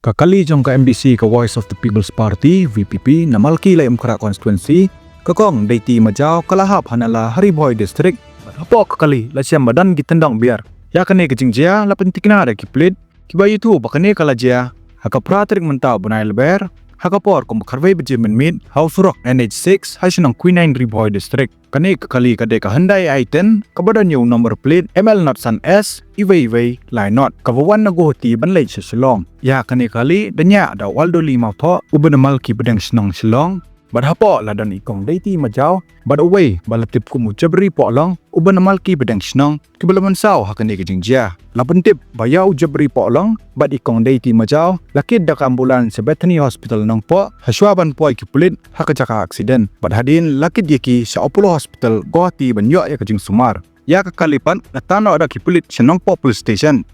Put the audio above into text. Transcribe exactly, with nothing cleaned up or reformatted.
Ka kali jong ka M D C ka Voice of the People's Party, V P P, na Malki Laitumkhrah constituency, ka Kong Deiti Majaw ka la hap ha Nala ha Ri Bhoi District. Bad hapoh ka kali la shem ba don ki tyndong biar. Ïa kane ka jingjia la pyntikna da ki pulit kiba ïathuh ba kane ka la jia ha ka phra tarik mynta u bnai Lber, ha ka por kumba khatwei baje mynmiet ha u surok N H six ha shnong Quinine, Ri Bhoi District. Kane ka kali ka dei ka Hyundai i ten kaba don ïa u number plate M L not san S iwei iwei lai not, kaba wan na Guwahati ban leit sha Shillong. Ïa kane ka kali da ñiah da u Aldoli Mawthoh uba na Malki Pdeng Shnong, Shillong. Bad hapoh la don i Kong Deiti Majaw bad uwei ba la tip kum u Jabri Pohlong uba na Malki Pdeng Shnong, kiba la mynsaw ha kane ka jingjia. La pyntip ba ïa u Jabri Pohlong bad i Kong Deiti Majaw la kit da ka ambulance sha Bethany Hospital Nongpoh hashwa ban poi ki pulit ha ka jaka accident, bad hadien la kit ïa ki sha Apollo Hospital Guwahati ban ïoh ïa ka jingsumar. Ïa ka kali pat la tan noh da ki pulit sha Nongpoh Police Station.